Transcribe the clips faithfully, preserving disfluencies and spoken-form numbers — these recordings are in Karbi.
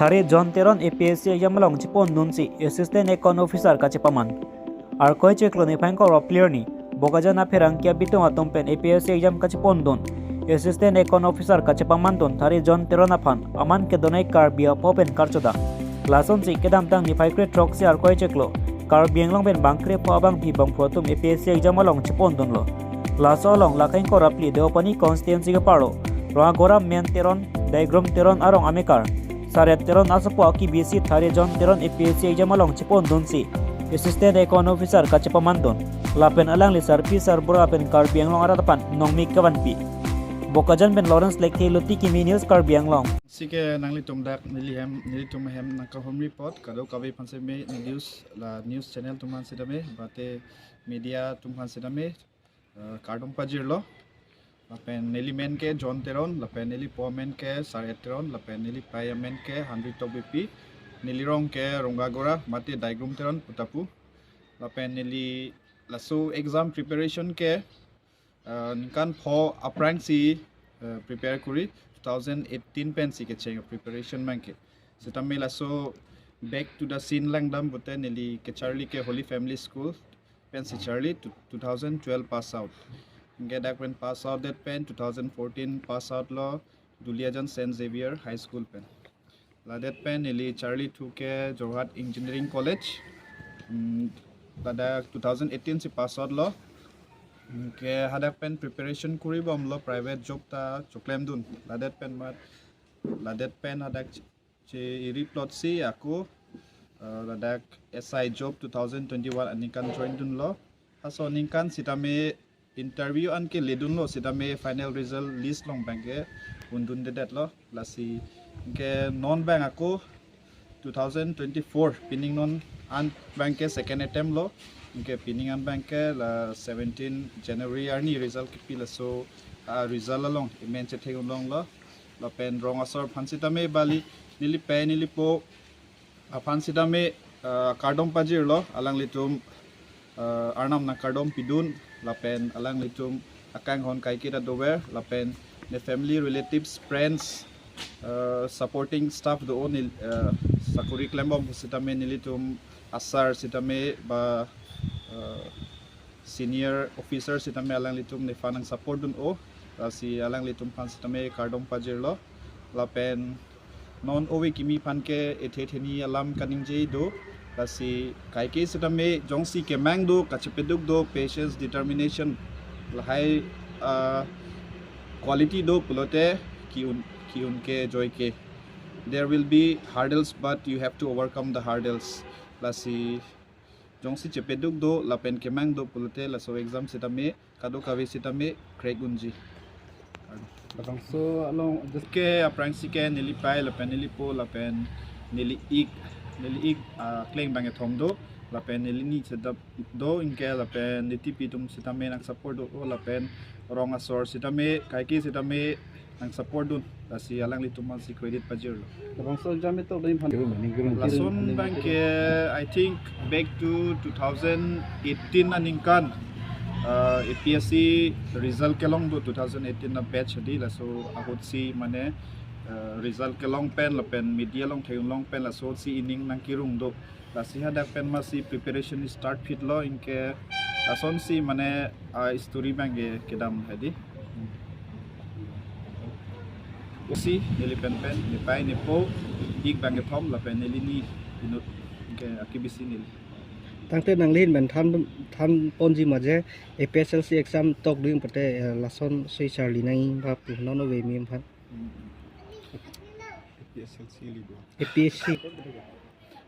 Thare John Teron A P S C exam along chepondunsi Assistant Account Officer kachepaman. Arkoi chiklo niphai ingkoi ra phli arni Bokajan apherangke abitung atum pen A P S C exam kachepondun Assistant Account Officer kachepamandun Thare John Teron aphan aman kedonai Karbi apho pen karchoda. Lasonsi kedamtang niphai kre throksi Arkoi chiklo Karbi Anglong pen bangkrepho abangpi bangphu atum A P S C exam along chepondunlo. Laso along lakhai ingkoi ra phli Deopani constituency keparlo Rongagora Men Teron, Daigrum Teron arong amekar Saret Teron asopo akibisi Thare John Teron A P S C exam along chepondunsi Assistant Account Officer kachepamandun. Lapen alangli sarpi sarbura pen Karbi Anglong arat aphan nongmik kevanpi. Bokajan pen Lawrence Lekthe, Luti Kimi News, Karbi Anglong. Si ke nanglitum dak neli hem, nelitum hem nangkahumri apot kadokave aphan seme news, la news channel atum aphan sitame, bate media atum aphan sitame, eh, kardom pajirlo. Lapen neli men ke John Teron, lapen neli po men ke Saret Teron, lapen neli pei amen ke Henry Tokbipi, neli rong ke Rongagora, mate Daigrum Teron pu ta pu. Lapen neli laso exam preparation ke, eh, ningkan pho aphrangsi, eh, prepare kuri, two thousand eighteen pensi kecheng preparation abang ke. Sitame laso back to the scene langdam pute neli kecharli ke Holy Family School pensi charli, two, two thousand twelve pass out. Anke dak pen pass out det pen two thousand fourteen pass out lo Duliajan Saint Xavier High School pen. Ladet pen neli charlithu ke Jorhat Engineering College. Hmm, ladak two thousand eighteen si pass out lo. Anke hadak pen preparation kuri bomlo private job ta choklemdun. Ladet pen mat, ladet pen hadak che, che iri plot si ako, eh, ladak S I job two thousand twenty-one aningkan join dunlo. Laso aningkan sitame interview an ke ledunlo, sitame final result list along abang ke undundedetlo. Lasi anke non abang ako two thousand twenty-four pining non an abang ke second attempt lo. Anke pining an abang ke la seventeen January arni result kipi, laso, ah, result along emen chethek unlonglo. Lapen rong asor aphan sitame bali neli pei neli po aphan sitame, ah, kardom pajirlo, alanglitum, ah, Arnam nangkardom pidun, lapen alanglitum akanghon kaiketa dover, lapen ne family, relatives, friends, ah, supporting staff do o nel, ah, sakori klembom sitame nelitum asar sitame ba, ah, senior officer sitame alanglitum nephan nang support dun o, lasi alanglitum aphan sitame kardom pajirlo. Lapen non ove kimi aphan ke ethe theni alam kaningje do. Lasi kaike sitame jongsi kemang do, kachepeduk do, patience, determination, lahai, ah, quality do pulote ki-un, ki-un ke joike. There will be hurdles, but you have to overcome the hurdles. Lasi jongsi chepeduk do lapen kemang do pulote laso exam sitame kadokave sitame crack unji. Labangso along just ke aphrangsi ke neli pei lapen neli po lapen neli ik, neli ik, ah, kleng bang kethom do, lapen neli ni sedap do, anke lapen neli tipi atum sitame nang support do, o lapen rong asor sitame kaike sitame nang support dun, lasi alanglitum aphansi credit pajirlo. Labangso exam tok dai phan. Lason abang ke, I think, back to two thousand eighteen aningkan, uh, A P S C result kelong do two thousand eighteen a batch di, laso ahutsi mane, uh, result kelong pen lapen media along thek unlong pen lasonsi ining nangkerung do. Lasi hadak pen masi preparation start phitlo, anke lasonsi mane, ah, story abang ke kedam hedi. Lasi neli pen pen, ne pei ne po, ik bang kethom lapen neli ni inut, anke akibisi neli. Tangte nanglihin pen than, than ponji ma je A P S L C exam tok ding pute, eh, lason sui charli nang ba pu non ove kimi aphan. Hmm. A P S L C li do. A P S C.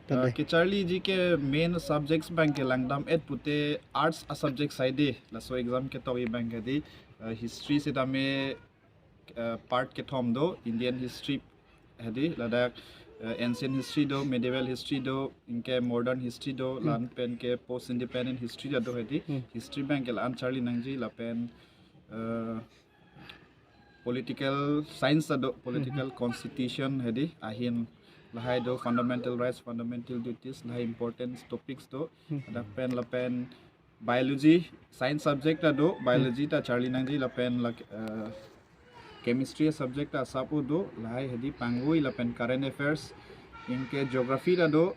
Ah, tade. Kecharliji ke main subjects abang ke langdam et pute arts a subject saide, laso exam ketok abang ke di, ah, history sitame, ah, part kethom do, Indian history hedi, ladak, ah, ancient history do, medieval history do, anke modern history do, Hmm. lapen ke post independent history do hedi. Hmm. History abang ke la-an charli nangji lapen, ah, political science do, political Hmm. constitution hedi, ahin lahai do, fundamental rights, fundamental duties, lahai important topics do. Hmm. Lapen lapen biology, science subject ta do, biology ta charli nangji lapen la, eh, chemistry subject ta asap do, lahai hedi pangui lapen current affairs, Anke geography ta do,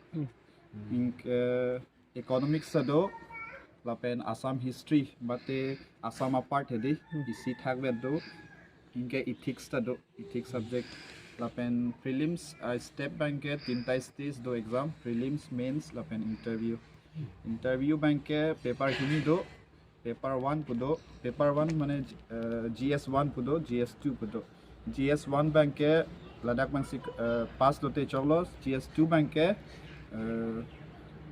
anke economics ta do, lapen Assam history, mate Assam apart hedi, isi thakvet do, anke ethics ta do, ethics subject, lapen prelims, ah, step abangke tinta stage do exam, prelims, mains, lapen interview. Interview abangke paper hini do, paper one pu do, paper one mane, eh, G S one pu do, G S two pu do. G S one abangke ladak abangsi, eh, pass lote choklo, G S two abangke, eh,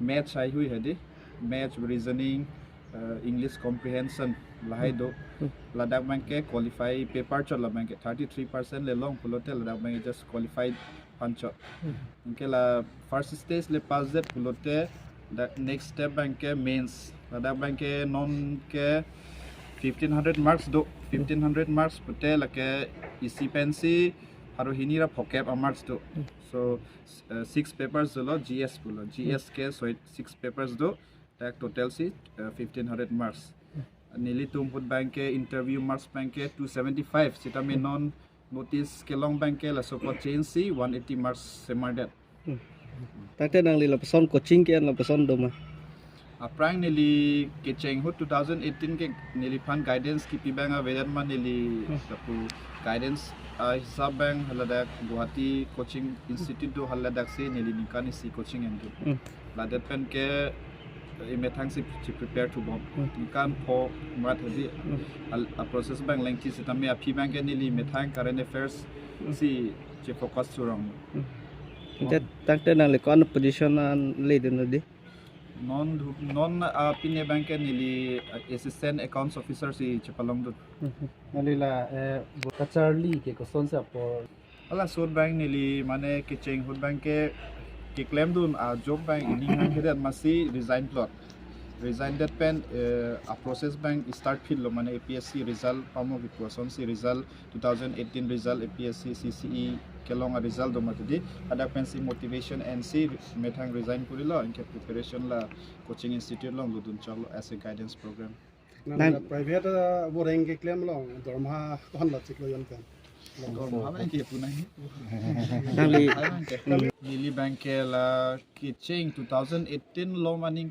maths haihui hedi, maths, reasoning, eh, English comprehension lahai do. Ladak abangke qualify paper chot, la abangke thirty three percent le long pulote ladak abangke just qualified aphan chot. Anke la first stage le pass det pulote, the next step abangke mains. Ladak abangke non ke fifteen hundred marks do. Fifteen hundred marks pute lake isi pensi pharo hini ra phokep a marks do. So, uh, six papers dolo, G S pulo. G S ke soi six papers do. Dak total si, uh, fifteen hundred marks. Nelitum ahut abangke interview marks abangke two seventy five. Sitame non notice kelong abangke laso apot change si one eighty marks semar det. Tangte nangli lapuson coaching ke-en lapuson doma? Aphrang neli kecheng ahut two thousand eighteen ke neliphan guidance kipi abang avedet ma neli lapu guidance, ah, hisap abang haladak Guwahati Coaching Institute do, haladak si neli ningkan isi coaching en do. Ladet pen ke, eh, imethang si chi prepare thubom. Ningkan pho mat hedi. Al, a process abang lengthi sitame aphi abangke neli methang current affairs si chi focus thurong. Tangte, tangte nangli ko-an position an le dun di? Non du-, non, ah, pine abangke neli, ah, assistant accounts officer si chepalong dun. Nangli la, eh, kacharli ke kosonsi apor? Hala ahut abang neli mane kecheng ahut abangke keklem dun a job abang ining hang kedet masi resign plot. Resign det pen, eh, a process abang start phit lo, mane A P S C result pamo kipu asonsi result, two thousand eighteen result, A P S C, C C E kelong a result do mati di. Hadak pensi motivation ensi methang resign puri lo, anke preparation la coaching institute along dodun choklo as a guidance program. Nang, nang private, uh, boreng keklem along dorma ko-an la chiklo jon pen? Dorma abangke pu nang. Nangli, neli abangke la kecheng two thousand eighteen lo maning